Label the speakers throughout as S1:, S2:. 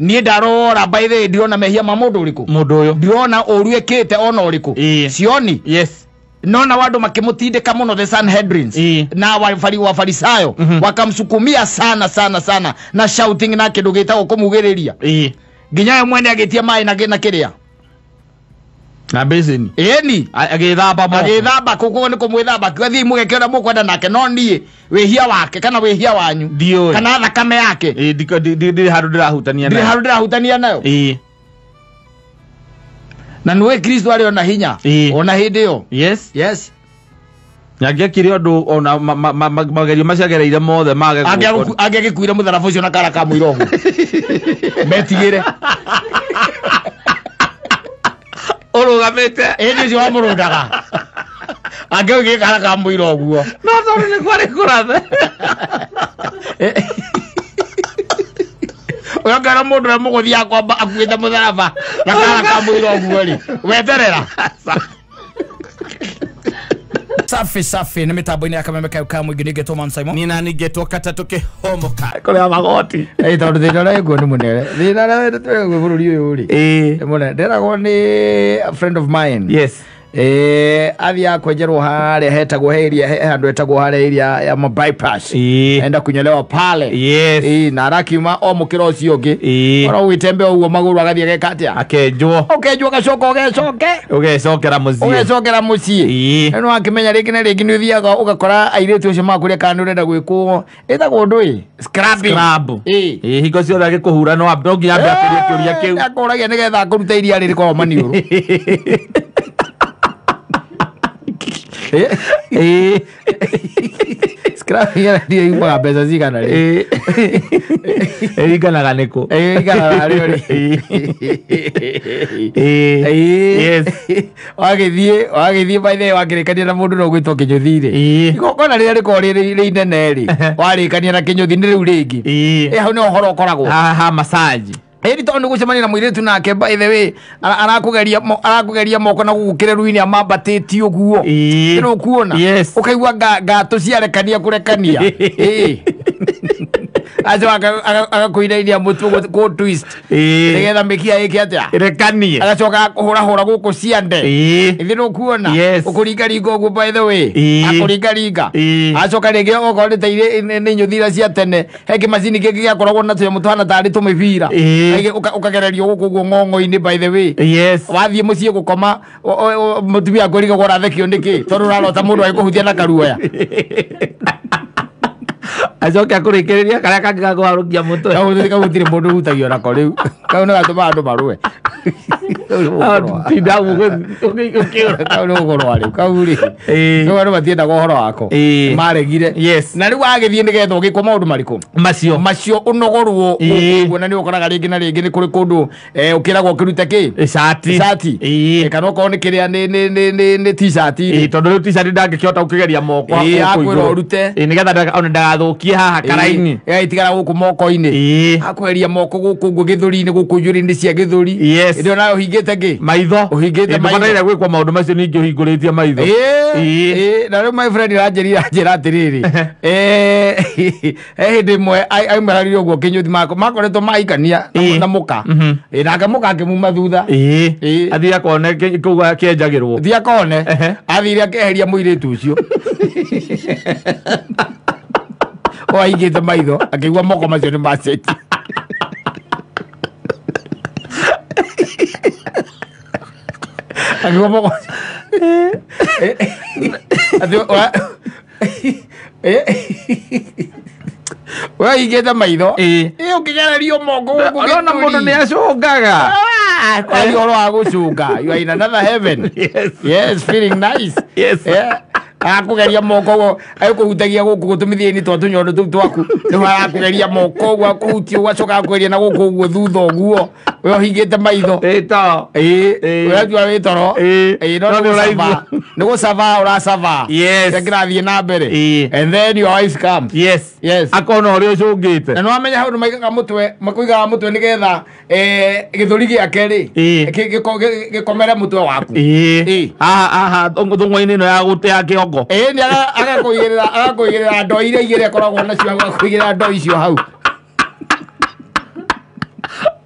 S1: Niĩ ndarora by the way ndirona mehia ma mũndũ ũrĩkũ.
S2: Mũndũ ũyũ.
S1: Ndirona ũru ĩkĩte ona ũrĩkũ.
S2: Ĩĩ.
S1: Sioni.
S2: Yes.
S1: Nona watu makimutindika muno the Sanhedrins
S2: Ĩĩ.
S1: na wafarisayo wakamsukumia sana sana sana na shouting na kindu gitagwo kumugiriria
S2: Ĩĩ.
S1: nginya we mwene agitia mai na kiria
S2: Na basin.
S1: Ĩni.
S2: Agĩthamba moko.
S1: Agĩthamba koguo nĩ kũmwĩthamba kiuga thiĩ mũgeke ũrĩa mũkwenda nake no niĩ wĩhia wake kana wĩhia wanyu
S2: Ndiũĩ.
S1: kana thakame yake.
S2: Ĩĩ, ndirĩ handũ ndĩrahutania
S1: ndirĩ
S2: nayo.
S1: handũ ndĩrahutania nayo.
S2: Ĩĩ.
S1: Na nĩwe Kristo arĩ ona hinya
S2: Ĩĩ.
S1: ona hĩndĩ ĩyo.
S2: Yes.
S1: Yes.
S2: Angĩekire ũndũ ona magerio macio agereire mothe mage gũkũ.
S1: Angĩagĩkuire mũtharaba ũcio na kara ka mũira ũguo. Metigĩre.
S2: Ũrũgamĩte.
S1: Ĩndĩ ũcio wamũrũndaga. Angĩoigire kara ka mũira ũguo.
S2: No tondũ nĩ kwarĩ kũrathe.
S1: Ũyũ mũndũ ũrĩa mũgũthiĩ akwamba akuĩte mũtharaba na kara ka mũira ũguo rĩ, weterera. Safi safi nĩ mĩtambo-inĩ ya Kameme kayo ka mũingĩ nĩngetwo Man Simon.
S2: Nĩ nani ngetwo Katatũ Kĩhomoka. Kũrĩa magoti.
S1: Ĩ tondũ thĩna ũrĩa wĩkuo nĩ mũnene. Thĩna ũrĩa wĩkuo bũrũri ũyũ rĩ.
S2: Ĩĩ.
S1: Nĩ mũnene. Ndĩragwo nĩ a friend of mine.
S2: Yes.
S1: Athiaga kwenjerwo harĩa hetagwo he area, he handũ hetagwo harĩa area ya ma bypass.
S2: Ĩĩ.
S1: Enda kunyolewa pale.
S2: Yes.
S1: Ĩĩ, na arakiuma o mũkĩra ũcio ũngĩ.
S2: Ĩĩ.
S1: Oro ũgĩtembea ũguo magũrũ agathiĩ ageka atĩa?
S2: Akenjwo.
S1: Ũkenjwo ũgacoka ũgecoke.
S2: Ũgecokera mũciĩ.
S1: Ũgecokera mũciĩ.
S2: Ĩĩ.
S1: Na nĩwakĩmenya rĩngĩ na rĩngĩ nĩ ũthiaga ũgakora airĩtu acio makũrĩa kana nĩ ũrenda gwĩkwo ĩtagwo ũndũ ĩ? Scrubbing.
S2: Scrub.
S1: Ĩĩ.
S2: Ĩĩ, hingo ciothe agĩkũhura no nginya ambe akũrie kĩũria kĩu.
S1: Akũragia nĩgetha akũrute iria rĩrĩ kwa maniũrũ.
S2: Ĩĩ.
S1: Scrubbing ĩyo yumaga mbeca cigana rĩ?
S2: Ĩĩ. Ĩringanaga nĩkũ?
S1: Ĩringanaga harĩa ũrĩ.
S2: Ĩĩ.
S1: Ĩĩ.
S2: Yes.
S1: Wagĩthiĩ by the way wakĩrĩkania na mũndũ no gwĩtwo kĩnyũthi rĩ.
S2: Ĩĩ.
S1: Igongona rĩrĩa rĩkoragwo rĩ inene rĩ, warĩkania na kĩnyũthi nĩ rĩu rĩngĩ.
S2: Ĩĩ.
S1: Ĩ hau nĩ ũhoro ũkoragwo.
S2: Ha massage.
S1: Ĩni tondũ nĩ gũcemania na mũirĩtu nake by the way arakũgeria moko na gũkũ kĩreru-inĩ amambatĩtie ũguo.
S2: Ĩĩ.
S1: Nĩ ũkuona?
S2: Yes.
S1: Ũkaigua ngatũ ciarekania kũrekania. Ĩĩ. Acoka agakũinainia mũtwe kũ twist.
S2: Ĩĩ.
S1: Nĩgetha mĩkiha ĩke atĩa?
S2: Ĩrekanie.
S1: Agacoka akũhũrahũra gũkũ ciande.
S2: Ĩĩ.
S1: Ithĩ nĩ ũkuona?
S2: Yes.
S1: Ũkũringaringa ũguo by the way.
S2: Ĩĩ.
S1: Akũringaringa.
S2: Ĩĩ.
S1: Acoka rĩngĩ okorwo nĩ ta nĩ nyũthi iria cia tene, he kĩmacini kĩngĩ gĩakoragwo na tũnyamũ tũhana tarĩ tũmĩbira.
S2: Ĩĩ.
S1: Rĩngĩ ũkagererio gũkũ ũguo ng'ong'o-inĩ by the way.
S2: Yes.
S1: Wathiĩ mũciĩ gũkoma, mũtumia akwĩrigagwo ũrathekio nĩkĩ? Tondũ ũrarota mũndũ agĩkũhutia na karuoya.
S2: Acoke akũrĩkĩrĩria karĩa kangĩ ga kũharũkia mũtwe.
S1: Kau kau gũtirĩ mũndũ ũhutagio nako rĩu. Kau nĩ gatũmaga andũ marũe.
S2: Tinda ũkĩũra.
S1: Kau nĩ gũkũrũa rĩu. Kau rĩ.
S2: Ĩĩ.
S1: Kau andũ matiendaga ũhoro wako.
S2: Ĩĩ.
S1: Maregire.
S2: Yes.
S1: Na rĩu wagĩthiĩ nĩgetha ũgĩkwo maũndũ marĩkũ?
S2: Macio.
S1: Macio ũnogorwo
S2: Ĩĩ.
S1: ũguo na nĩ ũkoraga rĩngĩ na rĩngĩ nĩ kũrĩ kũndũ ũkĩragwo ũkĩrute kĩ?
S2: Icati.
S1: Icati.
S2: Ĩĩ.
S1: Kana okorwo nĩ kĩrĩa nĩ t-shirt
S2: Ĩĩ,
S1: rĩ.
S2: tondũ rĩu t-shirt ndangĩkĩhota gũkĩgeria moko
S1: Ĩĩ,
S2: gũkũ
S1: akwĩra
S2: igũrũ.
S1: ũrute.
S2: Ĩĩ, nĩgetha ona ndagathũkie haha karaini.
S1: Ĩgagĩtigara gũkũ moko-inĩ.
S2: Ĩĩ.
S1: Akweheria moko gũkũ ũguo gĩthũri-inĩ gũkũ njuĩrĩ-inĩ cia gĩthũri.
S2: Yes.
S1: Ĩndĩ onawe ũhingĩte kĩ?
S2: Maitho.
S1: Ũhingĩte
S2: Ĩĩ,
S1: maitho.
S2: ndũbataire gwĩkwo maũndũ macio ningĩ ũhingũrĩtie maitho.
S1: Ĩĩ,
S2: Ĩĩ.
S1: ĩĩ, na rĩu my friend aranjĩrire anjĩra atĩrĩrĩ, he hĩndĩ ĩmwe aimerarire ũguo kĩnyũthi makoretwo maikania
S2: Ĩĩ.
S1: na mũka.
S2: Mhm.
S1: Ĩĩ, nake mũka akĩmuma thutha.
S2: Ĩĩ.
S1: Ĩĩ.
S2: Athiĩ akone kũu akĩenjagĩrwo.
S1: Thiĩ akone.
S2: Ehe.
S1: Athire akeheria mũirĩtu ũcio. O aigĩte maitho akĩigua moko macio nĩ macenjia. Akĩigua moko Atĩ we aigĩte maitho.
S2: Ĩĩ.
S1: Ĩ, ũkĩgererio moko gũkũ
S2: Ũrona mũndũ
S1: gĩthũri.
S2: nĩ acũngaga.
S1: Kwaria ũhoro wa gũcũnga. You are in another heaven.
S2: Yes.
S1: Yes, feeling nice.
S2: Yes.
S1: Yeah. Akũgeria moko ũguo, agĩkũhutagia gũkũ gũtũmithia-inĩ twa tũnyondo tũu twaku. Nĩho arakũgeria moko ũguo, akũhutia ũguo, acoka akũgeria na gũkũ ũguo thutha ũguo. We ũhingĩte maitho.
S2: Ĩĩ, to.
S1: Ĩĩ,
S2: Ĩĩ.
S1: ũratua wĩ toro.
S2: Ĩĩ.
S1: Ĩĩ, no
S2: No
S1: nĩ
S2: nĩ
S1: gũcaba.
S2: ũraigua.
S1: Nĩ gũcaba ũracaba.
S2: Yes.
S1: Kĩrĩa kĩrathiĩ na mbere.
S2: Ĩĩ.
S1: And then your wife comes.
S2: Yes.
S1: Yes.
S2: Akona ũrĩa ũcũngĩte.
S1: Na nĩwamenya hau nĩmaigaga mũtwe, makũigaga mũtwe nĩgetha, gĩthũri gĩake rĩ,
S2: Ĩĩ.
S1: gĩkomere mũtwe waku.
S2: Ĩĩ.
S1: Ĩĩ.
S2: Haha, haha, thũng'wa-inĩ ĩno ya gũte ya kĩongo.
S1: Ĩĩ, nĩ agakũigĩrĩra ndoo iria igĩrĩ akoragwo nacio hau, agakũigĩrĩra ndoo icio hau.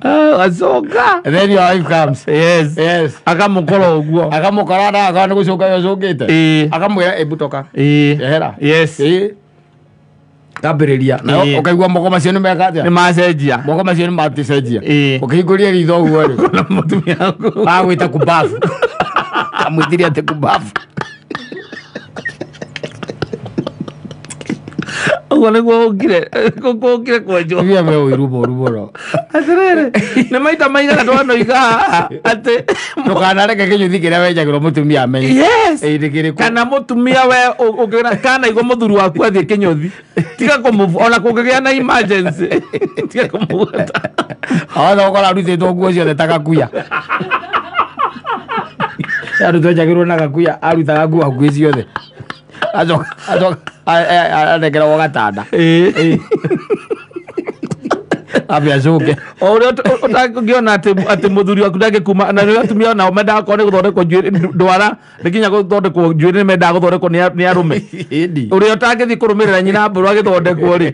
S2: Acoka.
S1: Then your wife comes.
S2: Yes.
S1: Yes.
S2: Akamũkora ũguo.
S1: Akamũkora na akona nĩ gũcũka acũkĩte.
S2: Ĩĩ.
S1: Akamwĩra ebu toka.
S2: Ĩĩ.
S1: Ehera.
S2: Yes.
S1: Ĩĩ. Kambĩrĩria. Na
S2: Ĩĩ.
S1: ũkaigua moko macio nĩ meka atĩa?
S2: Nĩ macenjia.
S1: Moko macio nĩ maticenjia.
S2: Ĩĩ.
S1: Ũkĩhingũria ritho ũguo rĩ.
S2: Na mũtumia waku.
S1: Agwĩta kumbafu. Amwĩtire atĩ kumbafu.
S2: Ũguo nĩguo ũkire. Ũkire kwenjwo.
S1: Tumia me ũiru mũru mũno.
S2: Atĩrĩrĩ, nĩ maita maigana twanoiga haha atĩ
S1: Ndũkanareke kĩnyũthi kĩrĩa wenjagĩrwo mũtumia amenye.
S2: Yes.
S1: Ĩĩ nĩ kĩrĩkũ?
S2: Kana mũtumia we ũngĩona kana igwo mũthuri waku athiĩ kĩnyũthi tiga kũmũbu ona kũngĩgĩa na emergency tiga kũmũbuata.
S1: Awatha gũkorwo arutĩtwo nguo ciothe ta gakuya. Arutwo enjagĩrwo na gakuya, arutaga nguo hakuhĩ ciothe. Acoka acoka anengeragwo gatanda.
S2: Ĩĩ.
S1: Ambe acũke.
S2: O ũrĩa ũtangĩona atĩ mũthuri waku ndangĩkuma na nĩ atumia nao mendaga korwo nĩ gũthondekwo njuĩrĩ ndwara nĩ nginya gũthondekwo njuĩrĩ nĩ mendaga gũthondekwo nĩ arũme.
S1: Ĩni.
S2: Ũrĩa ũtangĩthiĩ kũrũmĩrĩra nyina mbũrũ agĩthondekwo rĩ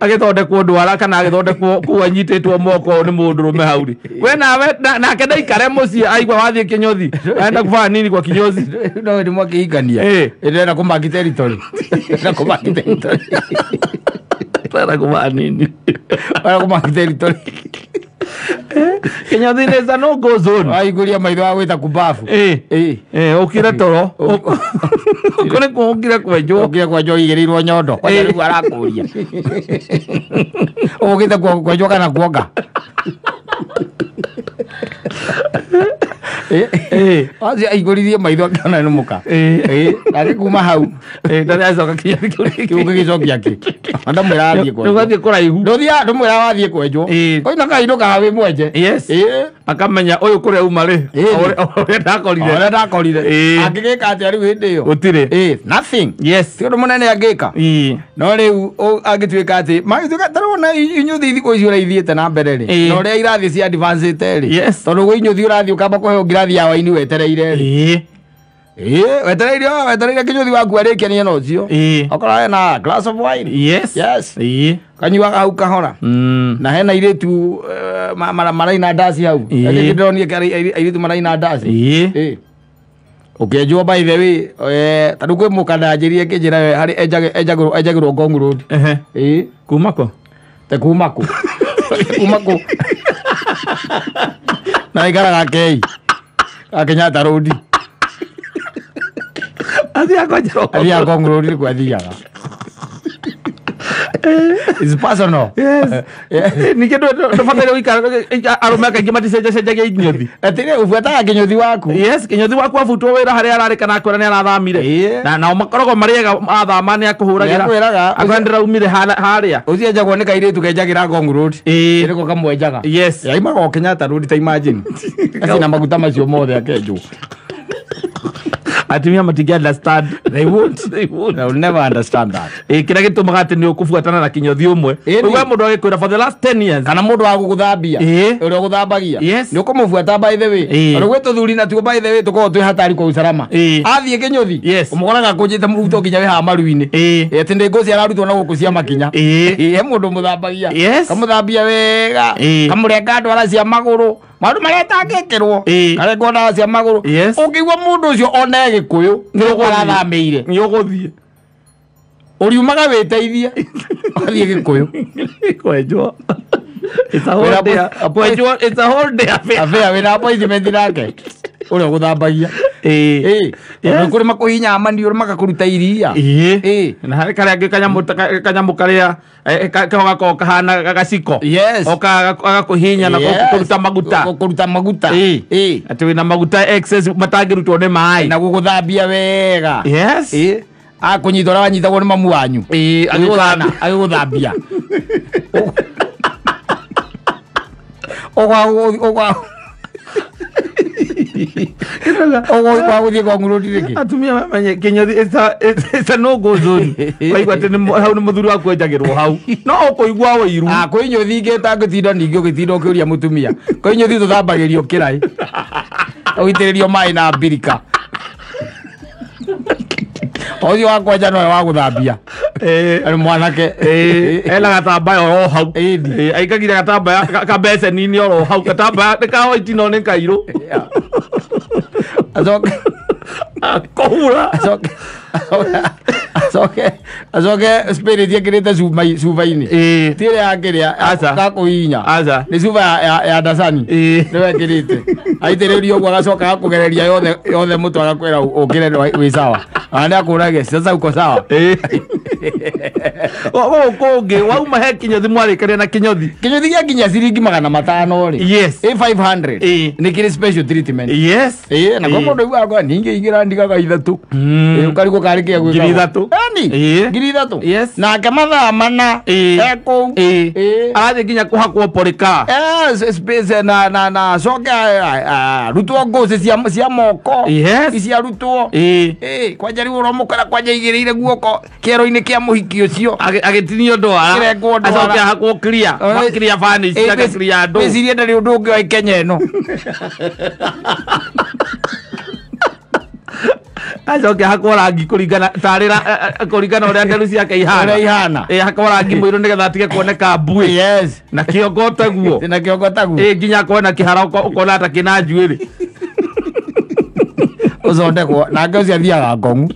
S2: agĩthondekwo ndwara kana agĩthondekwo kũu anyitĩtwo moko nĩ mũndũrũme hau rĩ we nawe nake ndaikare mũciĩ aigua wathiĩ kĩnyothi aenda kufanya nini kwa kinyozi.
S1: No nĩ mwakĩhikania.
S2: Ĩĩ.
S1: Ĩndĩrenda kũmaki territory. Ĩndĩrenda kũmaki territory.
S2: Tara kufanya nini
S1: Ĩndĩrenda kũmaki territory.
S2: Kĩnyothi nĩ a no go zone.
S1: Wahingũria maitho agwĩta kumbafu.
S2: Ĩĩ.
S1: Ĩĩ.
S2: Ĩĩ, ũkire toro ũkũ nĩ kuo ũkire kwenjwo.
S1: Ũkire kwenjwo igĩrĩirwo nyondo. Kwanja
S2: Ĩĩ.
S1: rĩu arakũria. Ũgũkĩte kwenjwo kana kuonga?
S2: Ĩĩ.
S1: Acio aihingũririe maitho akĩona nĩ mũka.
S2: Ĩĩ.
S1: Ĩĩ. Nake kuma hau
S2: Ĩĩ, ndarĩ acoka kĩnyothi kĩu rĩngĩ.
S1: kĩu gĩgĩcokia kĩ. Ndamwĩra athiĩ kwenjwo.
S2: Ndũgathiĩ kũraihu.
S1: Ndũthiaga ndũmwĩra wathiĩ kwenjwo.
S2: Ĩĩ.
S1: Koina kainũkaga wĩ mwenje.
S2: Yes.
S1: Ĩĩ.
S2: Akamenya ũyũ kũrĩa uma rĩ
S1: Ĩĩ.
S2: ũrĩa ndakorire.
S1: Ũrĩa ndakorire.
S2: Ĩĩ.
S1: Angĩgĩka atĩa rĩu hĩndĩ ĩyo?
S2: Gũtirĩ.
S1: Ĩĩ. Nothing.
S2: Yes.
S1: Ti ũndũ mũnene angĩka.
S2: Ĩĩ.
S1: No rĩu angĩtuĩka atĩ magĩtuĩka ta rĩu ona inyuthi thikũ ici ũrĩa ithiĩte na mbere rĩ.
S2: Ĩĩ.
S1: Na ũrĩa irathiĩ cia advancĩte rĩ.
S2: Yes.
S1: Tondũ gwĩ inyuthi ũrathiĩ ũkamba kũheo ngirathi ya waini wetereire rĩ.
S2: Ĩĩ.
S1: Ĩĩ, wetereire wetereire kĩnyuthi waku arĩkenie na ũcio.
S2: Ĩĩ.
S1: Okorwo hena glass of wine.
S2: Yes.
S1: Yes.
S2: Ĩĩ.
S1: Kanyuaga hau kahora. Na hena airĩtu maraina ndaci hau.
S2: Ĩĩ.
S1: Rĩngĩ ndĩronire airĩtu maraina ndaci.
S2: Ĩĩ.
S1: Ĩĩ. Ũkĩenjwo by the way, ta rĩu kwĩ mũkanda njĩrire kĩnjĩra harĩ enjagĩrwo Ngong Road.
S2: Ehe.
S1: Ĩĩ.
S2: Kuma kũ?
S1: Te kuma kũ? Kuma kũ? Na aikaraga Kei. A Kenyatta Road.
S2: Athiaga kwenjerwo.
S1: Athiaga Ngong Road nĩkuo athiaga. It's personal.
S2: Yes. Ningĩ ndũbataire gũikara arũme kaingĩ maticenjacenjagia inyothi.
S1: Atĩrĩ ũbuataga kĩnyũthi waku.
S2: Yes, kĩnyũthi waku abutwo wĩra harĩa ararĩ kana akwĩra nĩ arathamire.
S1: Ĩĩ.
S2: Na nao makoragwo marĩ ega athama nĩ akũhũragĩra.
S1: Nĩakwĩraga.
S2: Akwĩra ndĩraumire harĩa.
S1: Ũcio enjagwo nĩ kairĩtu kenjagĩra Ngong Road.
S2: Ĩĩ.
S1: Nĩko kamwenjaga.
S2: Yes.
S1: Yaimaga o Kenyatta Road ta imagine. Acina maguta macio mothe akenjwo.
S2: Atumia matingĩ understand.
S1: They won't.
S2: They won't.
S1: They will never understand that.
S2: Ĩĩ, kĩrĩa gĩtũmaga atĩ nĩ ũkũbuatana na kĩnyũthi ũmwe.
S1: Ĩĩ.
S2: Ũguo mũndũ agĩkwĩra for the last 10 years.
S1: Kana mũndũ wa gũgũthambia.
S2: Ĩĩ.
S1: Ũrĩa ũgũthambagia.
S2: Yes.
S1: Nĩ ũkũmũbuata by the way.
S2: Ĩĩ.
S1: Tondũ gwĩ tũthuri natuo by the way tũkoragwo twĩ hatari kwa usalama.
S2: Ĩĩ.
S1: Athiĩ kĩnyũthi.
S2: Yes.
S1: Ũmũkoraga akũnjĩte mũbuto nginya wĩ haha maru-inĩ.
S2: Ĩĩ.
S1: Ĩĩ, atĩ ndĩ ngũci ararutwo na gũkũ cia makinya.
S2: Ĩĩ.
S1: Ĩĩ, he mũndũ mũthambagia.
S2: Yes.
S1: Kamũthambia wega.
S2: Ĩĩ.
S1: Kamũrenga ndwara cia magũrũ. Maũndũ marĩa etangĩkĩrwo.
S2: Ĩĩ.
S1: Karengwo ndawa cia magũrũ.
S2: Yes.
S1: Ũngĩigua mũndũ ũcio one Gĩkũyũ
S2: Nĩ ũgũthiĩ.
S1: arathamĩire.
S2: Nĩ ũgũthiĩ.
S1: Ũriumaga wĩteithie. Ũgathiĩ Gĩkũyũ.
S2: Kwenjwo. It's a whole day. Kwenjwo, it's a whole day affair.
S1: Affair wĩna appointment nake. Ũrĩa ũgũthambagia.
S2: Ĩĩ.
S1: Ĩĩ.
S2: Yes.
S1: Tondũ kũrĩ makũhinya maniũrũ makakũruta iria.
S2: Ĩĩ.
S1: Ĩĩ.
S2: Na harĩ karĩa angĩ kanyamũ karĩa keho gakoragwo kahana gaciko.
S1: Yes.
S2: Oka agakũhinya na
S1: Yes.
S2: kũruta maguta.
S1: Kũruta maguta.
S2: Ĩĩ.
S1: Ĩĩ.
S2: Atĩ wĩna maguta excess matangĩrutwo nĩ maĩ.
S1: Na gũgũthambia wega.
S2: Yes.
S1: Ĩĩ. Akũnyita ũrĩa wanyitagwo nĩ mamu wanyu.
S2: Ĩĩ, agĩgũthambia.
S1: Agĩgũthambia. Ũgwa ũgwa gũthiĩ Ngong Road rĩngĩ.
S2: Atumia mamenye kĩnyũthi it's a no go zone. Waigua atĩ hau nĩ mũthuri waku enjagĩrwo hau. No ũkũigua ũiru.
S1: Ah, kwĩ inyũthi ingĩ ũtangĩtinda ningĩ ũgĩtinda ũkĩũria mũtumia. Kwĩ inyũthi tũthambagĩrio kĩraĩ. Ũitĩrĩrio maĩ na mbirika. Ũcio wa kwenja nowe wa gũthambia. Arĩ mwanake.
S2: Ena gatambaya oro hau. Aikagira gatambaya kabeceni-inĩ oro hau, gatambaya nĩ ka white no nĩ kairũ.
S1: Acoke
S2: akũhura.
S1: Acoke spirit ekĩrĩte cuba-inĩ. Ti ĩrĩa ya kĩrĩa gakũhihinya. Nĩ cuba ya ndacani. Nĩwe ĩkĩrĩte. Aitĩrĩria ũguo agacoka agakũgereria yothe mũtwe agakwĩra ũkĩre wĩ sawa. Ona nĩ akũragia sasa uko sawa.
S2: Gũkũ kũngĩ wauma he kinyothi mwarĩkania na kinyothi.
S1: Kinyothi gĩa nginya ciringi 500 rĩ.
S2: Yes.
S1: 500. Nĩ kĩrĩ special treatment.
S2: Yes.
S1: Na kwa mũndũ aiguaga ningĩ ingĩra ndigaga 3. Ũkarigwo karĩ kĩa gwĩka.
S2: 3,000.
S1: Eni. 3,000.
S2: Yes.
S1: Nake mathaa 4. Ekũu.
S2: Arathiĩ nginya kũhakwo porika.
S1: Space na acoke arutwo ngũcĩ cia moko.
S2: Yes.
S1: Ici arutwo. Kwanja rĩu ũramũkora kwanja igĩrĩire guoko kĩero-inĩ kĩa mũhiki ũcio.
S2: Agĩtinio ndwara.
S1: Kĩrengwo ndwara.
S2: Acoke ahakwo clear. Clear varnish, clear andũ.
S1: Wĩcirie ndarĩ ũndũ ũngĩ wa Kenya ĩno.
S2: Acoke ahakwo rangi kũringana tarĩ kũringana ũrĩa nderu ciake ihana.
S1: Ũrĩa ihana.
S2: Ahakwo rangi mũirũ nĩgetha atige kuoneka mbuĩ.
S1: Yes.
S2: Na kĩongo taguo.
S1: Na kĩongo taguo.
S2: Nginya akorwo na kĩhara ũkona ta kĩna njuĩrĩ.
S1: Ũthondekwo nake ũcio athiaga ngong'u.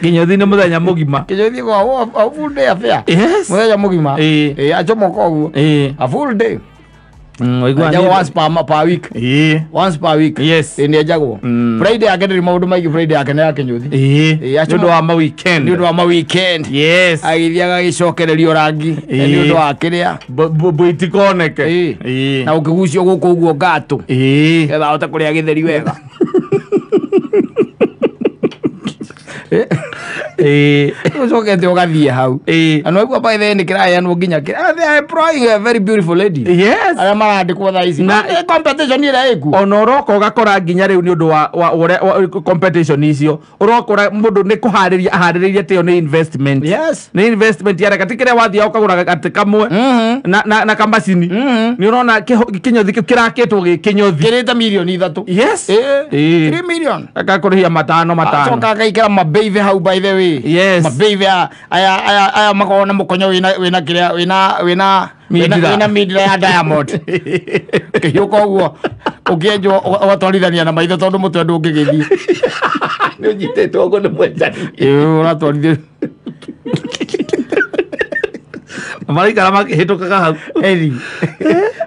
S2: Kinyothi nĩ mũthenya mũgima.
S1: Kinyothi kwa a full day affair.
S2: Yes.
S1: Mũthenya mũgima. Acomoka ũguo. A full day. Enjagwo once per week. Once per week.
S2: Yes.
S1: Nĩ enjagwo. Friday yake ndĩrĩ maũndũ maingĩ. Friday yake nĩ ya kĩnyũthi.
S2: Nĩ ũndũ wa ma weekend.
S1: Nĩ ũndũ wa ma weekend.
S2: Yes.
S1: Agĩthiaga agĩcokererio rangi. Nĩ ũndũ wa kĩrĩa.
S2: Mbũi itikoneke.
S1: Na ũkĩgucio gũkũ ũguo ngatũ. Getha ahote kũrĩa gĩtheri wega. Ũcokete ũgathiĩ hau. Na nĩwaigua by the end kĩraheanwo nginya they are employing a very beautiful lady.
S2: Yes.
S1: Arĩa marandĩkwo thaa ici.
S2: Na
S1: competition ĩrĩa ĩkuo.
S2: Ona ũroka ũgakora nginya rĩu nĩ ũndũ wa competition icio. Ũrokora mũndũ nĩ kũharĩria aharĩrĩirie atĩ ĩyo nĩ investment.
S1: Yes.
S2: Nĩ investment yareka ti kĩrĩa wathiaga ũkagũra gatĩ kamwe na kamacini. Nĩ ũrona kĩnyothi kĩu kĩrakĩtwo gĩ kĩnyothi.
S1: Kĩrĩte mirioni 3.
S2: Yes.
S1: 3 million.
S2: Agakũrĩhia 5 5.
S1: Acoka agaikara mabeive hau by the way.
S2: Yes.
S1: Mabeive aya makoragwo na mũkonyo wĩna kĩrĩa wĩna wĩna midira ya diamond. Kĩhiũka ũguo ũkĩenjwo ũgatwarithania na maitho tondũ mũtwe ndũngĩgĩthiĩ.
S2: Nĩ ũnyitĩtwo ũguo nĩ mwenjani.
S1: Ũratwarithia.
S2: Maraikara makĩhĩtũkaga hau.
S1: Eri.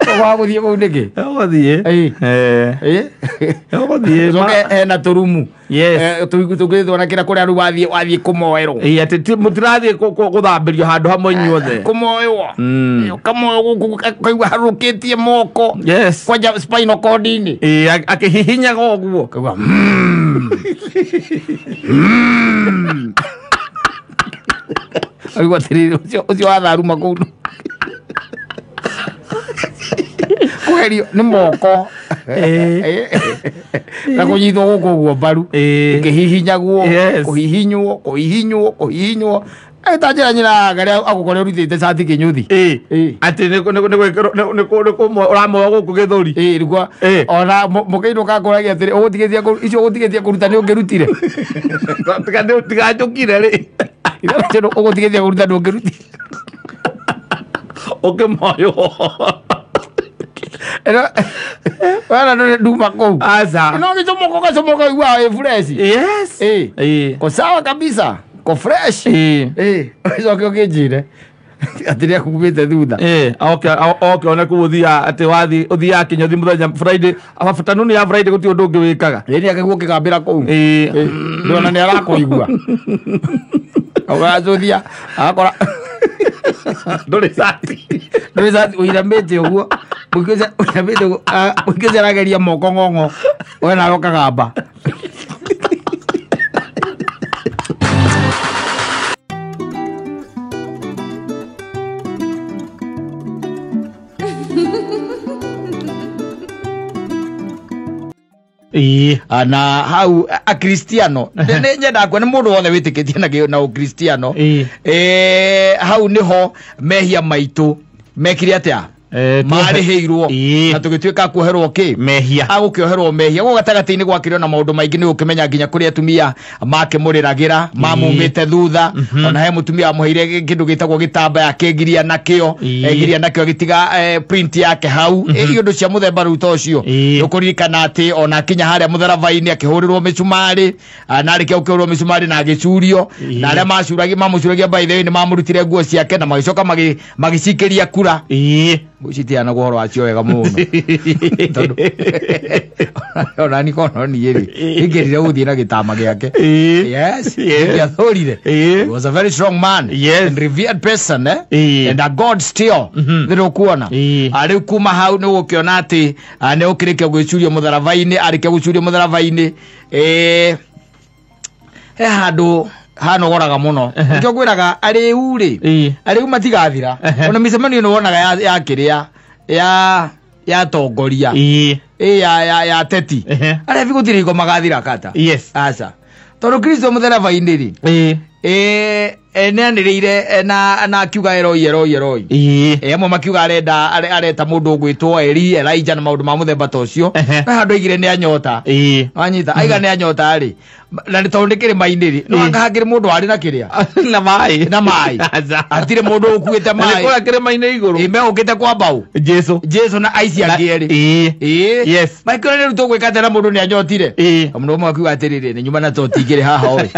S1: Ũgũthiĩ kũu nĩkĩ?
S2: Ũgũthiĩ. Ũgũthiĩ.
S1: Ũcoke hena tũrumu.
S2: Yes.
S1: Tũgĩtwo na kĩrĩa kũrĩa rĩu wathiĩ kũmoerwo.
S2: Atĩ mũtirathiĩ gũthambĩrio handũ hamwe inyuothe.
S1: Kũmoywo. Ũkamoywo gũkũ ũkaigua harũkĩtie moko.
S2: Yes.
S1: Kwanja spinal cord-inĩ.
S2: Akĩhihinyaga ũguo.
S1: Ũkaigua Aigua atĩrĩrĩ ũcio watharuma kũu. Kũgerio nĩ moko. Na kũnyitwo gũkũ ũguo mbaru. Ĩkĩhihinyagwo, kũhihinywo, kũhihinywo, kũhihinywo. Ta njĩra nyina karĩa agũkore ũrutĩte cati kĩnyũthi.
S2: Atĩ nĩ ũramoya gũkũ gĩthũri.
S1: Rĩu ona mũkĩinũka akũragia atĩrĩ ũgũtigĩtie icio ũgũtigĩtie kũruta nĩ ũngĩrutire.
S2: Tiganjũkire rĩ.
S1: Ũgũtigĩtie kũruta nĩ ũngĩrutire.
S2: Ũkĩmoywo.
S1: Wena nduma kũu.
S2: Aca.
S1: No gĩcomoka ũgacomoka ũiguaga wĩ fresh.
S2: Yes.
S1: Ko sawa kabisa. Ko fresh. Ũcoke ũkĩnjĩre atĩ nĩakumĩte thutha.
S2: Oke one kũu ũthiaga atĩ wathiĩ ũthiaga kĩnyothi mũthenya Friday afternoon ya Friday gũtirĩ ũndũ ũngĩ wĩkaga.
S1: Nĩ akĩguo ũkĩgambĩra kũu. Ndona nĩ arakũigua. Ũgacũthia agakora
S2: ndũrĩ cati.
S1: Ndũrĩ cati ũinamĩte ũguo. Ũinamĩte ũguo mũingĩ ũcio arageria moko ng'ong'o we nawe ũkagamba. Na hau akristiano nĩ nyendaga kuona mũndũ wothe wĩtĩkĩtie na ũkristiano hau nĩho mehia maitũ mekire atĩa Marĩhĩirwo na tũgĩtuĩka kuoherwo kĩ
S2: mehia.
S1: Agũkĩoherwo mehia. Gũkũ gatagatĩ-inĩ gwakĩrĩ na maũndũ maingĩ nĩ ũkĩmenya nginya kũrĩ atumia makĩmũrĩragĩra mamumĩte thutha. Ona he mũtumia wamũheire kĩndũ gĩtagwo gĩtambaya akĩgiria nakĩo, egiria nakĩo agĩtiga print yake hau. Iũndũ cia mũthemba rĩu ta ũcio. Nĩũkũririkana atĩ ona akinya harĩa mũtharaba-inĩ akĩhũrĩrwo mĩcumarĩ, na arĩkia gũkĩhũrĩrwo mĩcumarĩ na agĩcurio, na arĩa mamũcuragia by the way nĩ mamũrutire nguo ciake na magĩcoka magĩcikĩria kura. Citiana ũhoro wacio wega mũno. Tondũ ona ni kono niĩ rĩ ingĩrire gũthiĩ na gĩtama gĩake. Yes, ingĩathũrire. He was a very strong man.
S2: Yes.
S1: And revered person, eh? And a God still. Nĩ ũkuona. Rĩu kuma hau nĩ ũgũkĩona atĩ nĩ ũkĩrĩkia gwĩcurio mũtharaba-inĩ, arĩkia gũcurio mũtharaba-inĩ, he handũ hanogoraga mũno. Nĩkĩo ngwĩraga arĩu rĩ, arĩu matigathira. Ona mĩcemanio nĩ wonaga ya kĩrĩa ya tongoria ya teti. Arĩa gũtirĩ hingo magathira kata.
S2: Yes.
S1: Aca. Tondũ Kristo mũtharaba-inĩ rĩ, nĩanĩrĩire na akiuga Eloi Eloi Eloi. Amwe makiuga arenda areta mũndũ ũgwĩtwo Eli Elijah na maũndũ ma mũthemba ta ũcio. No handũ aigire nĩ anyota. Wanyita aiga nĩ anyota rĩ, na nĩ tondũ nĩ kĩrĩma-inĩ rĩ, no anga hakĩrĩ mũndũ warĩ na kĩrĩa
S2: na maĩ.
S1: Na maĩ. Hatirĩ mũndũ ũkuĩte maĩ.
S2: Nĩ kũrĩa kĩrĩma-inĩ igũrũ.
S1: Megũkĩte kwa mbaũ. Jesu na aici angĩ erĩ.
S2: Yes.
S1: Maikĩra nĩ rĩu tũgwĩka atĩa na mũndũ nĩ anyotire. Mũndũ ũmwe akiuga atĩrĩrĩ, nĩ nyuma na toti igĩrĩ haha oi.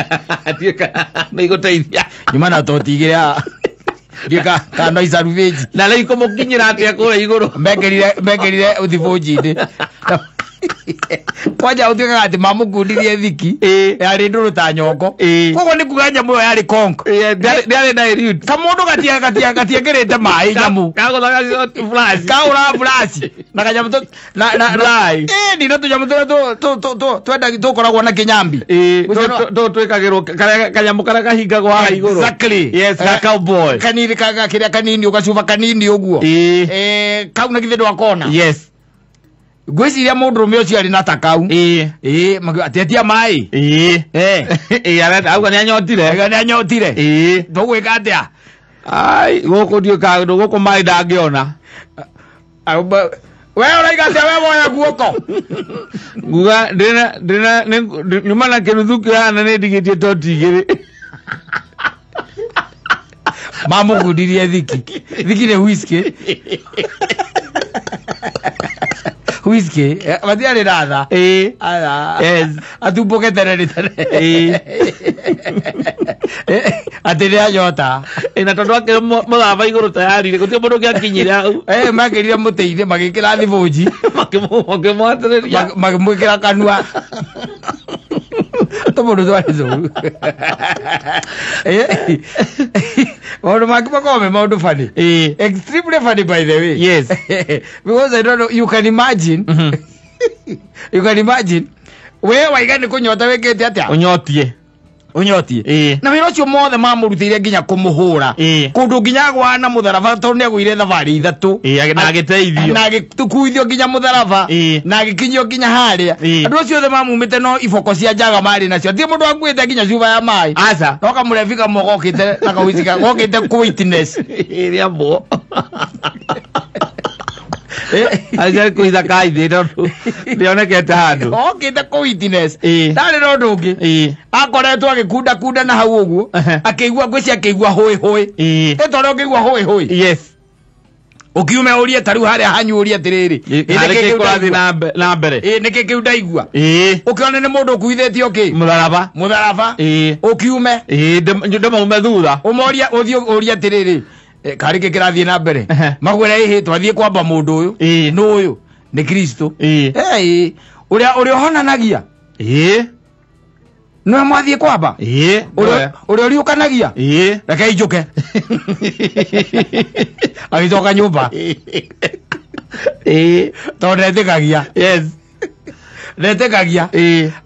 S2: Nĩ igũteithia.
S1: Nyuma na toti igĩrĩ haha. Ndiũĩ kana no icarubĩnji.
S2: Na rĩu ikũmũkinyĩra atĩa kũrĩa igũrũ.
S1: Mekĩrire thibũnji-inĩ. Kwanja ũtuĩkaga atĩ mamũkundirie thiki yarĩ ndũrũ ta nyongo. Koguo nĩ kuga nyamũ ĩyo yarĩ konk.
S2: Ndĩarĩ dilute.
S1: Kamũndũ gatiekĩrĩte maĩ nyamũ.
S2: Kagũthaga flash.
S1: Kagũraga flash. Na kanyamũ na
S2: dry.
S1: Ĩni na tũnyamũ tũrĩa twendagia tũkoragwo na kĩnyambi.
S2: Tũtũ twĩkagĩrwo kanyamũ karĩa kahingagwo haha igũrũ.
S1: Exactly.
S2: Yes, ga cowboy.
S1: Kanini kĩrĩa kanini ũgacuba kanini ũguo. Kau na githĩ ndwakona.
S2: Yes.
S1: Ngwĩciria mũndũrũme ũcio arĩ na ta kau. Atĩetia maĩ.
S2: Arenda auga nĩ anyotire.
S1: Auga nĩ anyotire. Tũgwĩka atĩa?
S2: Ai, gũkũ ndiũĩ kaũndũ gũkũ maĩ ndangĩona.
S1: We ũraiga atĩa we woya guoko?
S2: Nguga ndĩna nyuma na kĩnuthu kĩhana nĩ ndigĩtie toti igĩrĩ.
S1: Mamũgundirie thiki. Thiki nĩ whisky. Whisky, matiarĩ na tha.
S2: Yes.
S1: Atumbũke tene nĩ tene. Atĩ nĩ anyota.
S2: Na tondũ akĩrĩ mũtharaba igũrũ tayari rĩ, gũtirĩ mũndũ ũngĩakinyire hau.
S1: Mekĩrire mũtĩ-inĩ magĩkĩra thibũnji.
S2: Makĩmwatĩrĩria.
S1: Makĩmwĩkĩra kanua. Tũmũndũ twarĩ tũru. Maũndũ mangĩ makoragwo me maũndũ funny. Extremely funny by the way.
S2: Yes.
S1: Because I don't know, you can imagine. You can imagine. We waiga nĩ kũnyota wĩkĩte atĩa?
S2: Ũnyotie.
S1: Ũnyotie. Na wĩra ũcio mothe mamũrutĩire nginya kũmũhũra. Kũndũ nginya agwa na mũtharaba tondũ nĩ agũire thabarĩ ithatũ.
S2: Na agĩteithio.
S1: Na agĩkuithio nginya mũtharaba. Na agĩkinyio nginya harĩa. Andũ acio othe mamumĩte no iboko cia njaga marĩ nacio. Hatirĩ mũndũ akuĩte nginya cuba ya maĩ.
S2: Aca.
S1: No kamũrebi kamwe gokĩte na kawici gokĩte kũ witness.
S2: Ĩrĩa mbũ. Aca kũitha kaithĩ tondũ ndĩonekete handũ.
S1: Okĩte kũ witness. Ndarĩ na ũndũ ũngĩ. Akoretwo agĩkunda kunda na hau ũguo. Akĩigua ngwĩcia akĩigua hũĩ hũĩ. Ĩ tondũ ũngĩigua hũĩ hũĩ.
S2: Yes.
S1: Ũkiume ũrie ta rĩu harĩa hanyu ũrie atĩrĩrĩ.
S2: Nĩkĩ kĩu kũrathiĩ na mbere?
S1: Nĩkĩ kĩu ndaigua? Ũkĩone nĩ mũndũ ũkuithĩtio kĩ?
S2: Mũtharaba.
S1: Mũtharaba. Ũkiume.
S2: Ndĩmaume thutha.
S1: Ũmorie ũthiĩ ũrie atĩrĩrĩ. Karĩ kĩ kĩrathiĩ na mbere? Makwĩre ĩhĩ twathiĩ kwamba mũndũ ũyũ. Nũ ũyũ? Nĩ Kristo. Ũrĩa ũhonanagia. Nĩwe mwathiĩ kwamba? Ũrĩa ũriũkanagia? Reke injũke. Agĩcoka nyũmba. Tondũ ndetĩkagia.
S2: Yes.
S1: Ndetĩkagia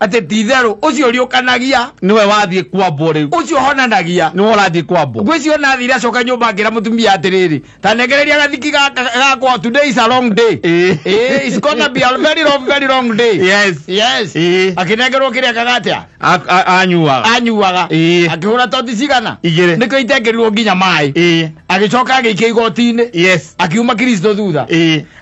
S1: atĩ ti itherũ ũcio ũriũkanagia
S2: nĩwe wathiĩ kwambwo rĩu,
S1: ũcio ũhonanagia
S2: nĩwe ũrathiĩ kwambwo.
S1: Ngwĩciria ona athire acoka nyũmba akĩra mũtumia atĩrĩrĩ, ta nengereria gathiki gakwa, today is a long day. It's gonna be a very long, very long day.
S2: Yes.
S1: Yes. Akĩnengerwo kĩrĩa kagatia
S2: anyuaga.
S1: Anyuaga. Akĩhũra toti cigana?
S2: Igĩrĩ.
S1: Nĩkĩo itengerirwo nginya maĩ. Agĩcoka agĩikia igoti-inĩ.
S2: Yes.
S1: Akiuma Kristo thutha.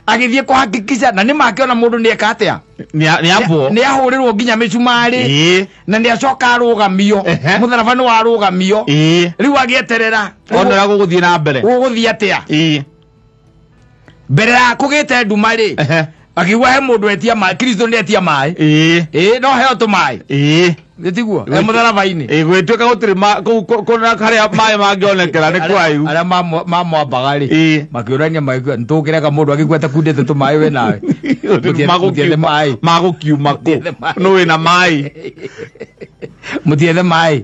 S1: Agĩthiĩ kũhakikisha na nĩ makĩona mũndũ nĩ eka atĩa?
S2: Nĩ
S1: ahũrĩrwo nginya mĩcumarĩ. Na nĩ acoka arũgamio. Mũtharaba nĩ warũgamio. Rĩu agĩeterera.
S2: Ona ũrĩa gũgũthiĩ na mbere.
S1: Gũgũthiĩ atĩa? Mbere ya kũgĩte nduma rĩ, akiuga he mũndũ etia maĩ, Kristo nĩ etia maĩ. No heo tũmaĩ. Nĩtiguo? He mũtharaba-inĩ.
S2: Gwĩtuĩka gũtirĩ kũu harĩa maĩ mangĩonekera nĩ kwaihu.
S1: Arĩa mamwambaga rĩ, makĩũrania magĩkua, nĩtũkĩreka mũndũ agĩkua atakundĩte tũmaĩ we nawe. Mũtiethe maĩ.
S2: Magũkiuma kũ? Nũ wĩna maĩ?
S1: Mũtiethe maĩ.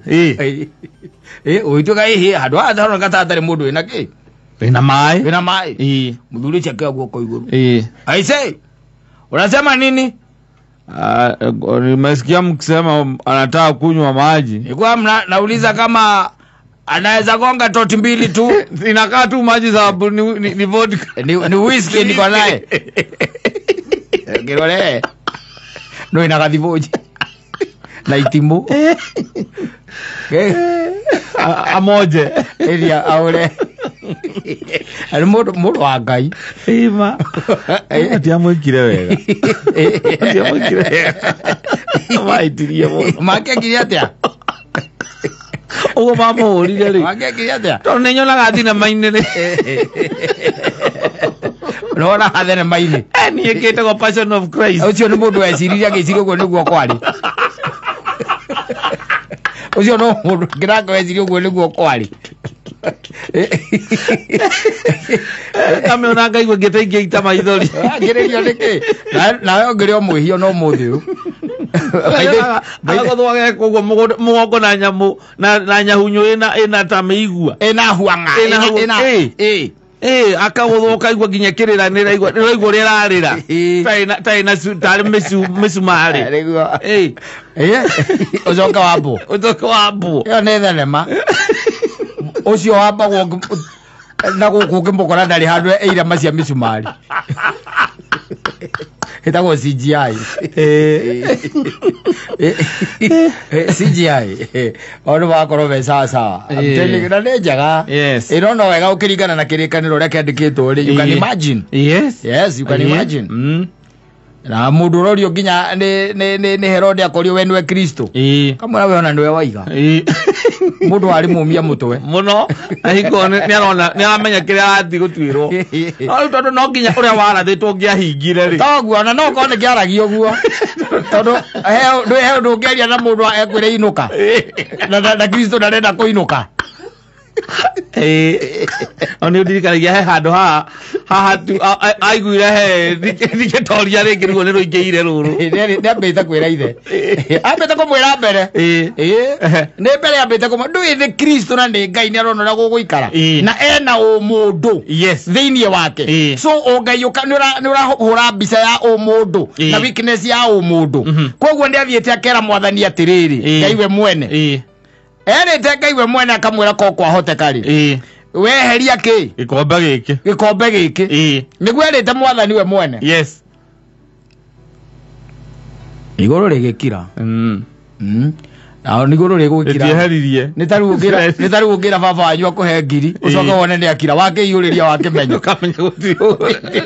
S1: Ũgĩtuĩka ĩhĩ, handũ haha haroneka ta hatarĩ mũndũ wĩna kĩ?
S2: Wĩna maĩ.
S1: Wĩna maĩ. Mũthuri ũcio akĩoya guoko igũrũ. Aisee, unasema nini?
S2: Nimesikia mkisema anataka kunywa maji.
S1: Nilikuwa nauliza kama anaweza gonga toti mbili tu.
S2: Inakaa tu maji sababu ni vodka.
S1: Ni whisky niko naye. Kirore. No inakathiboji. Na itimu.
S2: Amoje.
S1: Elia aure. Ari mũndũ wa Ngai.
S2: Ima. Atiamwĩkire wega. Atiamwĩkire wega. Maitirie mũno.
S1: Makĩekire atĩa?
S2: Ũguo mamũhũrire rĩ.
S1: Makĩekire atĩa?
S2: Tondũ nĩ nyonaga thinema-inĩ rĩ.
S1: Nĩwonaga thinema-inĩ?
S2: Niĩ ngĩtagwo Passion of Christ.
S1: Ũcio nĩ mũndũ weciririe agĩciria ũguo nĩguo kwarĩ. Ũcio no mũndũ kĩraka weciria ũguo nĩguo kwarĩ.
S2: Kamĩona ngaigua ngĩte ingĩita maithori.
S1: Akĩrĩrio nĩkĩ? Nawe ũngĩrĩ o mwĩhia no mũthĩ ũyũ.
S2: Agagũthwo ageka ũguo mũgongo na nyamũ na nyahunyũ ĩna ta mĩigua.
S1: Ĩna huang'a.
S2: Akagũthwo ũkaigua nginya kĩrĩra nĩraigua ũrĩa ĩrarĩra. Tarĩ mĩcumarĩ.
S1: Ũcoke wambwo.
S2: Ũcoke wambwo.
S1: Ĩyo nĩ thenema. Ũcio wambagwo na gũkũ ũkĩmũkora ndarĩ handũ ĩira macia mĩcumarĩ. Ĩtagwo CGI. CGI. O nĩ wakorwo me sawa sawa. Na nĩ njega. Ĩno no wega ũkĩringana na kĩrĩkanĩro ũrĩa kĩandĩkĩtwo rĩ. You can imagine.
S2: Yes.
S1: Yes, you can imagine. Na mũndũ ũrorio nginya nĩ Herode akorio we nĩwe Kristo. Kamwĩra we ona nĩwe waiga. Mũndũ arĩ mũmia mũtwe.
S2: Mũno. Na hingo nĩ aramenya kĩrĩa arathiĩ gũtuĩrwo. No rĩu tondũ no nginya ũrĩa warathĩtwo ũngĩahingire rĩ.
S1: Toguo ona no korwo nĩ kĩaragia ũguo. Tondũ he ũndũ ũngĩaria na mũndũ ekwĩre inũka. Na Kristo ndarenda kũinũka.
S2: No nĩ ũndirikanagia he handũ haha tu aiguire he ndingĩtoria rĩngĩ rĩu nĩ rũingĩire rũrũ.
S1: Nĩ ambĩte kwĩra ithe. Ambĩte kũmwĩra mbere. Nĩ mbere ambĩte kũmwĩra ndũĩ nĩ Kristo na nĩ Ngai nĩ arona ũrĩa gũgũikara. Na ena ũmũndũ thĩinĩ wake. So ũngai nĩ ũrahũra mbica ya ũmũndũ na weakness ya ũmũndũ. Koguo nĩ athiĩte akera mwathani atĩrĩrĩ, Ngai we mwene. Erĩte Ngai we mwene akamwĩra ko kwahoteka rĩ. Weheria kĩ?
S2: Gĩkombe gĩkĩ.
S1: Gĩkombe gĩkĩ. Nĩguo erĩte mwathani we mwene.
S2: Yes.
S1: Igũrũ rĩgĩkira. Nao igũrũ rĩgũkira.
S2: Rĩtieheririe.
S1: Nĩ ta rĩu ũngĩra baba wanyu akũhe ngiri, ũcoke wone nĩ akira, wakĩiyũrĩria wakĩmenya.
S2: Ũkamenya gũtirĩ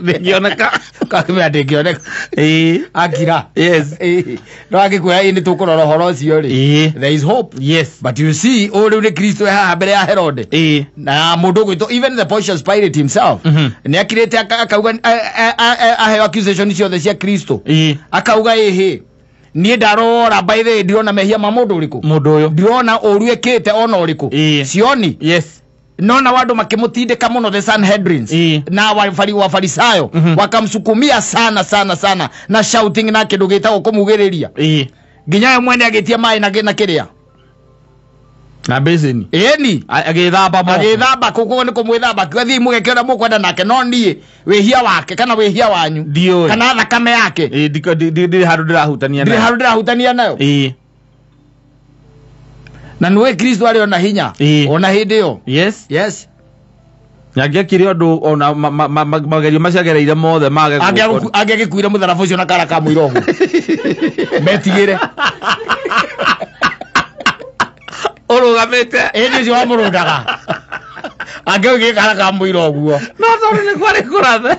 S2: ndĩngĩoneka.
S1: Ũkamenya ndĩngĩoneka. Akira.
S2: Yes.
S1: No angĩkwĩra ĩ nĩ tũkũrora ũhoro ũcio rĩ. There is hope.
S2: Yes.
S1: But you see, ũyũ rĩu nĩ Kristo e haha mbere ya Herode. Na mũndũ ũgwĩtwo even the Pontius Pilate himself. Nĩ akirĩte akauga aheo accusation ciothe cia Kristo. Akauga ĩhĩ. Niĩ ndarora by the way ndirona mehia ma mũndũ ũrĩkũ.
S2: Mũndũ ũyũ.
S1: Ndirona ũru ĩkĩte ona ũrĩkũ. Sioni.
S2: Yes.
S1: Naona watu makimutindika muno the Sanhedrins na wafarisayo wakamsukumia sana sana sana na shouting na kindu gitagwo kumugiriria. Nginya we mwene agitia mai na kiria.
S2: Na beseni.
S1: Ĩni.
S2: Agĩthamba moko.
S1: Agĩthamba kũguo nĩ kũmwĩthamba kiuga thiĩ mũgeke ũrĩa mũkwenda nake no niĩ wĩhia wake kana wĩhia wanyu.
S2: Ndiũĩ.
S1: Kana thakame yake.
S2: Ĩĩ ndirĩ handũ ndĩrahutania
S1: Ndirĩ
S2: nayo.
S1: handũ ndĩrahutania nayo.
S2: Ĩĩ.
S1: Na nĩũĩ Kristo arĩ ona hinya. Ona hĩndĩ ĩyo.
S2: Yes.
S1: Yes.
S2: Angĩekire ũndũ ona magerio macio agereire mothe mage
S1: Angĩagĩkuire mũtharaba ũcio na kara ka mũira ũguo. Metigĩre.
S2: Ũrũgamĩte.
S1: Ĩni ũcio wamũrũndaga. Angĩoigire kara ka mũira ũguo.
S2: No tondũ nĩ kwarĩ kũrathe.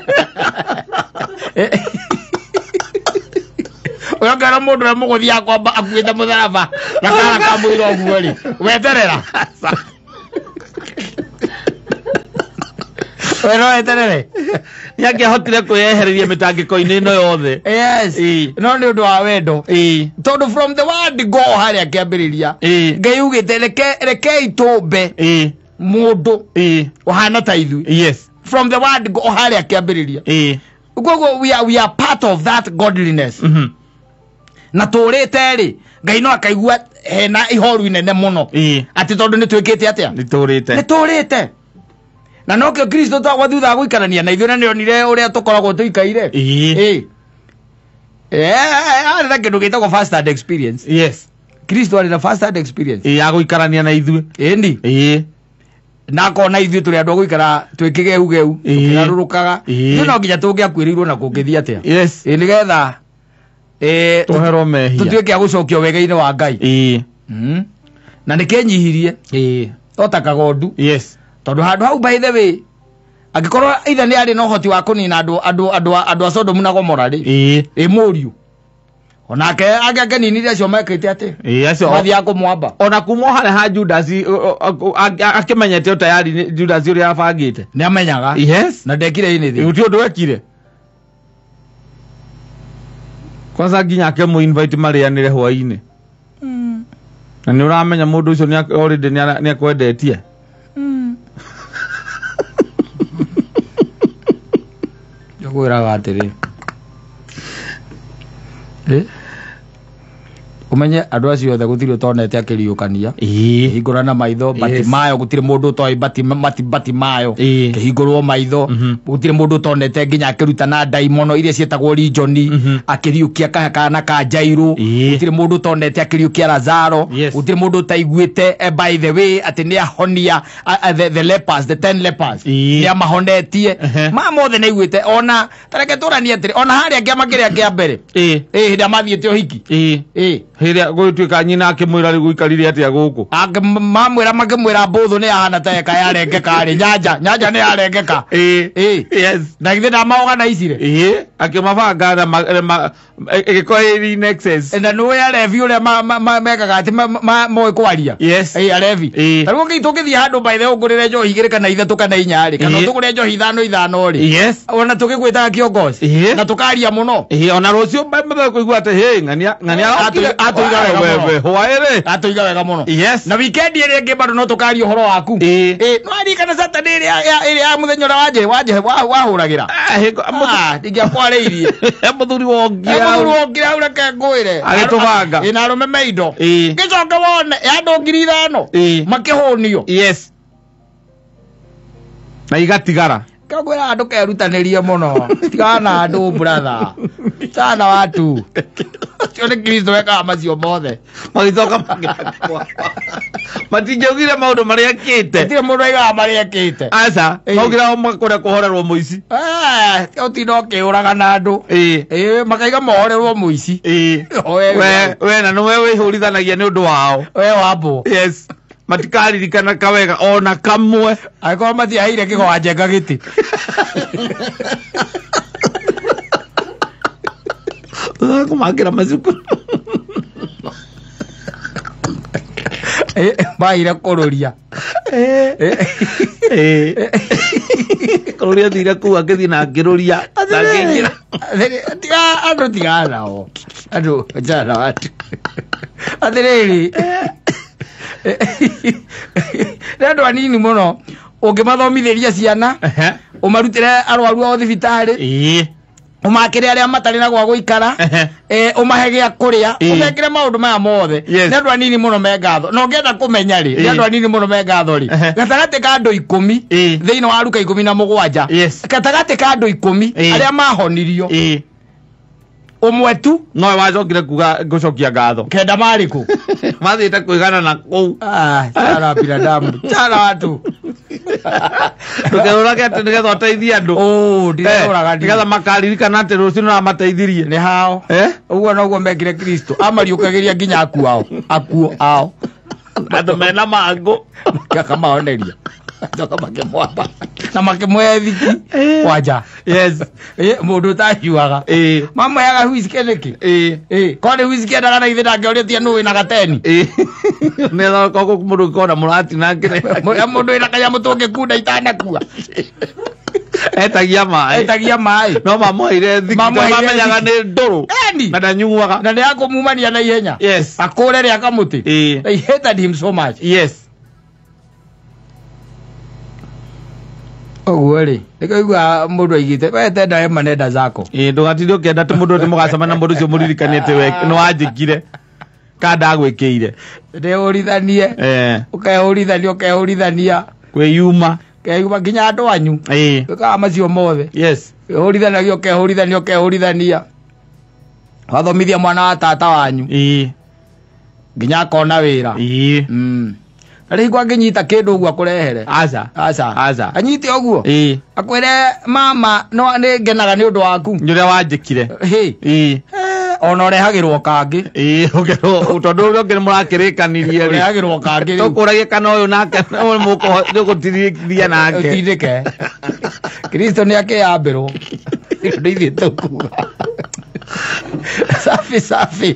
S1: Ũyũ mũndũ ũrĩa mũgũthiaga kwamba akuĩte mũtharaba na kara ka mũira ũguo rĩ, weterera. We no weterere.
S2: Nĩ angĩahotire kwĩyehereria mĩtangĩko-inĩ ĩno yothe.
S1: Yes. No nĩ ũndũ wa wendo. Tondũ from the word go harĩa kĩambĩrĩria. Ngai augĩte rekei tũmbe mũndũ ũhana ta ithuĩ.
S2: Yes.
S1: From the word go harĩa kĩambĩrĩria. Koguo we are part of that godliness. Na tũrĩte rĩ, Ngai no akaigua hena ihoru inene mũno. Atĩ tondũ nĩ twĩkĩte atĩa?
S2: Nĩ tũrĩte.
S1: Nĩ tũrĩte. Na nokĩo Kristo twagwa thutha wa gũikarania na ithuĩ na nĩonire ũrĩa tũkoragwo tũikaire. Ĩĩ. Arĩ na kĩndũ gĩtagwo first hand experience.
S2: Yes.
S1: Kristo arĩ na first hand experience.
S2: Ĩĩ ya gũikarania na ithuĩ.
S1: Ĩni.
S2: Ĩĩ.
S1: Na akona ithuĩ tũrĩ andũ a gũikara twĩ kĩgeugeu, tũkĩgarũrũkaga. Ithuĩ no nginya tũngĩakuĩrĩirwo na kũngĩthiĩ atĩa.
S2: Yes.
S1: Ĩĩ nĩgetha
S2: tũherwo mehia.
S1: Tũtuĩke a gũcokio wega-inĩ wa Ngai.
S2: Ĩĩ.
S1: Na nĩkĩnyihirie.
S2: Ĩĩ.
S1: O ta kagondu.
S2: Yes.
S1: Tondũ handũ hau by the way angĩkorwo ithe nĩ arĩ na ũhoti wa kũnina andũ a Sodomu na Gomora rĩ.
S2: Ĩĩ.
S1: Ĩ mũriũ. Onake angĩakeninire acio mekĩte atĩ.
S2: Ĩĩ acio
S1: mathiaga kũmwamba.
S2: Ona kuma o harĩa ha Judas akĩmenyete o tayari Judas ũrĩa abangĩte.
S1: Nĩ amenyaga.
S2: Yes.
S1: Na ndekire anything.
S2: Gũtirĩ ũndũ ekire. Kwanza nginya akĩmũ invite marĩanĩre hwaĩ-inĩ. Na nĩ ũramenya mũndũ ũcio nĩ already nĩ akwendetie.
S1: Ngwĩraga atĩrĩ. Ũmenye andũ acio othe gũtirĩ ũtonete akĩriũkania. Kĩhingũrana maitho, Batimayo gũtirĩ mũndũ ũtoĩ Batimayo. Kĩhingũrwo maitho, gũtirĩ mũndũ ũtonete nginya akĩrutana ndaimono iria ciĩtagwo Legion, akĩriũkia kana ka Jairũ. Gũtirĩ mũndũ ũtonete akĩriũkia Lazaro. Gũtirĩ mũndũ ũtaiguĩte by the way atĩ nĩ ahonia the lepers, the 10 lepers. Nĩ amahonetie. Ma mothe nĩ aiguĩte ona tareke tũranie atĩrĩ ona harĩa kĩama kĩrĩa kĩa mbere.
S2: Ĩĩ
S1: hĩndĩ ĩrĩa mathiĩte ũhiki.
S2: Ĩĩ. Hĩrĩa gũgĩtuĩka nyina akĩmwĩra rĩu gũikarire atĩa gũkũ.
S1: Mamwĩra makĩmwĩra mbũthũ nĩ yahana ta eka yarengeka rĩ, nyanja nĩ yarengeka.
S2: Ĩĩ. Yes.
S1: Na githĩ ndamaorganizire?
S2: Ĩĩ, akĩmabanga na ĩgĩkorwo ĩrĩ in excess.
S1: Na nĩũĩ arevi ũrĩa mekaga atĩ moĩ kwaria.
S2: Yes.
S1: Ĩĩ arevi.
S2: Ĩĩ.
S1: Ta rĩu tũngĩthiĩ handũ by the way ũngũrĩre njohi igĩrĩ kana ithatũ kana inya rĩ, kana ũtũgũre njohi ithano rĩ.
S2: Yes.
S1: Ona tũgĩgwĩtaga kiongozi.
S2: Ĩĩ.
S1: Na tũkaria mũno.
S2: Ĩĩ, ona rũciũ mũthenya kũigua atĩ hĩ ng'ania arokire.
S1: Atũiga wega mũno.
S2: Wewe hwaĩ-rĩ.
S1: Atũiga wega mũno.
S2: Yes.
S1: Na weekend ĩrĩa ĩngĩ bado no tũkaria ũhoro waku.
S2: Ĩĩ.
S1: Ĩĩ, no aririkana Saturday ĩrĩa ya mũthenya ũrĩa wahũragĩra. Ndingĩakwarĩirie.
S2: Mũthuri wongire.
S1: Mũthuri wongire hau reke ngwĩre.
S2: Agĩtũbanga.
S1: Ĩĩ, na arũme me indo.
S2: Ĩĩ.
S1: Ngĩcoka wone andũ 5,000.
S2: Ĩĩ.
S1: Makĩhũnio.
S2: Yes. Na igatigara.
S1: Ngwĩra andũ kerutanĩrie mũno. Tigana na andũ brother. Tigana na watu. Ũcio nĩ Kristo wekaga macio mothe.
S2: Magĩcoka magĩakwa. Matingĩaugire maũndũ marĩa ekĩte.
S1: Gũtirĩ mũndũ aigaga marĩa ekĩte.
S2: Aca, maugire o kũrĩa kũhorerwo mũici.
S1: Ũtinda ũkĩũraga na andũ.
S2: Ĩĩ.
S1: Makaiga mohorerwo mũici.
S2: Ĩĩ. We na nĩwe wĩhũrithanagia nĩ ũndũ wao.
S1: We wambũ.
S2: Yes. Matikaririkana kawega ona kamwe.
S1: Angĩkorwo matiaheire kĩgo njenga gĩtĩ.
S2: Kũmakĩra macukuru.
S1: Maire kũrũria.
S2: Kũrũria thire kũu akĩthiĩ na akĩrũria. Na akĩingĩra.
S1: Tiga andũ tigana nao. Andũ achana na watu. Atĩrĩrĩ. Nĩ andũ anini mũno ũngĩmathomithĩria ciana, ũmarutĩre arwaru ao thibitarĩ.
S2: Ĩĩ.
S1: Umakire aria matari na gwa guikara umahe gia kuria umekire maundu maya mothe ni andu anini muno me ngatho na ungienda kumenya ri ni andu anini muno me ngatho ri gatagati ka andu 10 thiini wa Luka 17 gatagati ka andu 10 aria mahonirio umwe tu
S2: no wacokire kuga gucokia ngatho
S1: kenda mariku
S2: mathiite kuigana na kuu
S1: cara binadamu cara watu
S2: ndũkerũrage atĩ nĩgetha ũteithie andũ
S1: ndirerũraga
S2: nĩgetha makaririkana atĩ rũciũ nĩũramateithirie
S1: nĩ hao ũguo noguo mekire Kristo amariũkagĩria nginya akuo ao
S2: andũ mena mangũ
S1: akamaoneria acoka makĩmwamba na makĩmũhe thiki kwanja
S2: yes
S1: mũndũ ũtacuaga mamũheaga whisky nĩkĩ korwo nĩ whisky endaga na ithe ndangĩorĩtie nũ wĩna gateni
S2: nĩgetha mũndũ kona mũratinangĩre
S1: mũndũ wĩna kanyamũ tũngĩkunda itanakua
S2: etagia maĩ no mamũheire thiki mamenyaga nĩ ndũrũ na ndanyuaga
S1: na nĩ yakũmumania na ihenya
S2: yes
S1: akũre rĩa kamũtĩ they hated him so much
S2: yes
S1: ũguo rĩ nĩkĩo mũndũ aigĩte we tenda wema nenda zako
S2: ndũgatinde ũkĩenda atĩ mũndũ atĩ mũgacemania na mũndũ ũcio mũririkanie atĩ we nĩ wanjĩkire kana ndagwĩkĩire
S1: ndĩũrithanie ũkehũrithania ũkehũrithania
S2: kwĩyuma
S1: keyuma nginya andũ anyu wĩkaga macio mothe
S2: yes
S1: wĩhũrithanagia ũkehũrithania ũkehũrithania wathomithia mwana wa tata wanyu nginya akona wĩra na rĩu angĩnyita kĩndũ ũguo akũrehere
S2: aca
S1: aca
S2: aca
S1: anyite ũguo akwĩre mama no nĩ ngenaga nĩ ũndũ waku
S2: nĩ ũrĩa wanjĩkire
S1: ona ũrehagĩrwo kangĩ
S2: tondũ ũrĩa ũngĩ nĩ mũrakĩrĩkanirie rĩ
S1: ũrehagĩrwo kangĩ rĩu
S2: tũkũragie kana ũyũ nake nĩũgũtirithia nake
S1: ũtindĩke Kristo nĩ akĩyambĩrwo nĩ ithuĩ tũkuga safi safi.